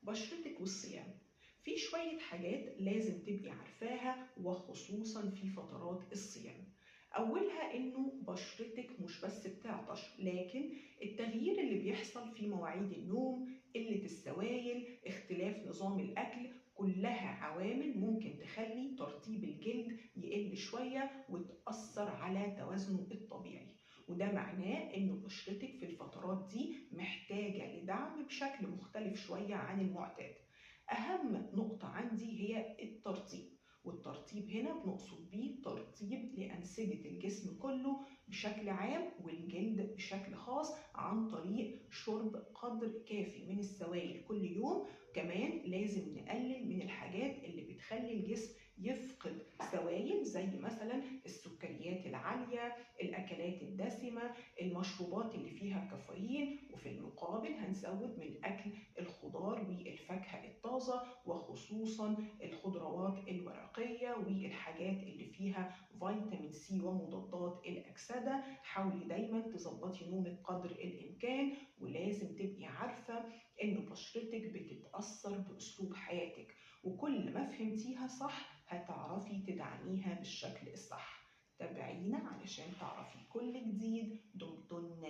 بشرتك والصيام. في شوية حاجات لازم تبقي عارفاها، وخصوصا في فترات الصيام. أولها إنه بشرتك مش بس بتعطش، لكن التغيير اللي بيحصل في مواعيد النوم، قلة السوائل، اختلاف نظام الأكل، كلها عوامل ممكن تخلي ترطيب الجلد يقل شوية وتأثر على توازنه الطبيعي. وده معناه إنه بشرتك في الفترات دي محتاجة لدعم بشكل مختلف شوية عن المعتاد. أهم نقطة عندي هي الترطيب، والترطيب هنا بنقصد بيه ترطيب لأنسجة الجسم كله بشكل عام والجلد بشكل خاص، عن طريق شرب قدر كافي من السوائل كل يوم. كمان لازم نقلل من الحاجات اللي بتخلي الجسم يفقد سوائل، زي مثلا السكريات العالية، الأكلات الدسمة، المشروبات اللي فيها كافيين. وفي المقابل هنزود من أكل الخضار والفاكهة الطازة، وخصوصا الخضروات الورقية والحاجات اللي فيها فيتامين سي ومضادات الأكسدة. حاولي دايما تظبطي نومك قدر الإمكان، ولازم تبقي عارفة إن بشرتك بتتأثر بأسلوب حياتك، وكل ما فهمتيها صح هتعرفي تدعميها بالشكل الصح. تابعينا علشان تعرفي كل جديد. دمتن.